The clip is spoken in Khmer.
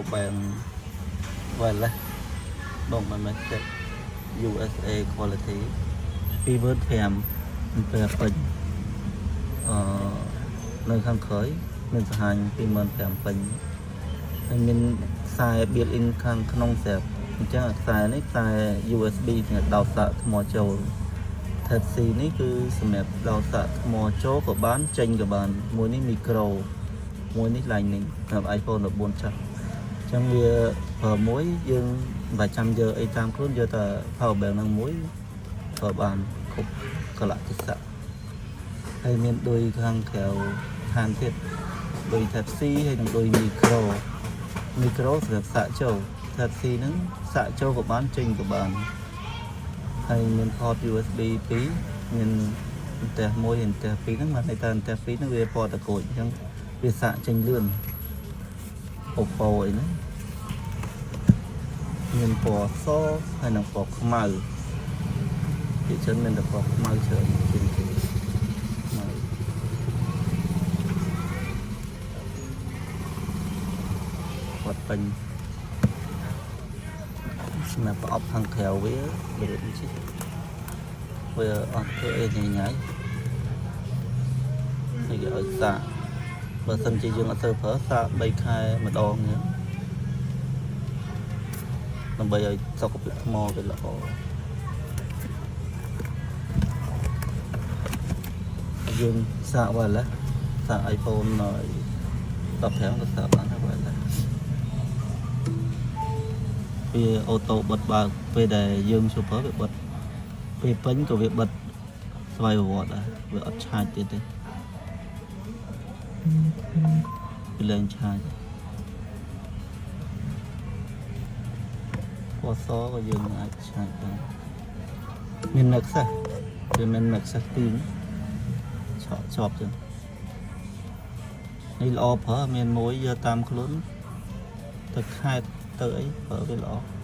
Power bank wireless បងមិនមែន set USA quality 25,000អំពែពេញអឺនៅខាងក្រោយមានបង្ហាញ25,000ពេញហើយមានខ្សែ built in ខាងក្នុងស្រាប់អញ្ចឹងអាខ្សែនេះខ្សែ USB សម្រាប់ដោតសាកថ្មចូល Type C នេះគឺសម្រាប់ដោតសាកថ្មចូលក៏បានចេញក៏បានមួយនេះ micro មួយនេះ Lightning សម្រាប់ iPhone 14ចាស់អញ្ចឹងវាប្រើមួយយើងមិនបាច់ចាំយកអីតាមខ្លួនយកតែ power bank ហ្នឹងមួយប្រើបានគ្រប់កលៈទេសៈហើយមានដូចខាងក្រៅឋានទៀតដូច Type C ហើយនិងដូច micro micro សម្រាប់សាកចូល Type C ហ្នឹងសាកចូលក៏បានចេញក៏បានហើយមាន port USB 2មានអន្ទះមួយអន្ទះ2ហ្នឹងបានន័យថាអន្ទះ2ហ្នឹងវាពណ៌តកូចអញ្ចឹងវាសាកចេញលឿន Oppo អីហ្នឹងមានពណ៌សហើយនិងពណ៌ខ្មៅភាគច្រើនមានតែពណ៌ខ្មៅច្រើនជាងគេខ្មៅគាត់ពេញសម្រាប់ប្រអប់ខាងក្រៅវាវាដូចនេះវាអត់ធ្វើអីញ៉ៃញ៉ៃហើយគេឲ្យសាកបើសិនជាយើងអត់សូវប្រើសាក3ខែម្ដងហ្នឹងដើម្បីឲ្យសុខភាពថ្មវាល្អយើងសាក wireless សាក iPhone 15ក៏សាកបានដែរ wireless វា auto បិទបើកពេលដែលយើងឈប់ប្រើវាបិទពេលពេញក៏វាបិទស្វ័យប្រវត្តិដែរវាអត់ឆាចទៀតទេវាលែងឆាចពណ៌សក៏យើងអាចឆាចបានមាន Nexus វាមាន Nexus ទីងឆក់ជាប់ចឹងនេះល្អប្រើមានមួយយកតាមខ្លួនទៅខេតទៅអីប្រើវាល្អ។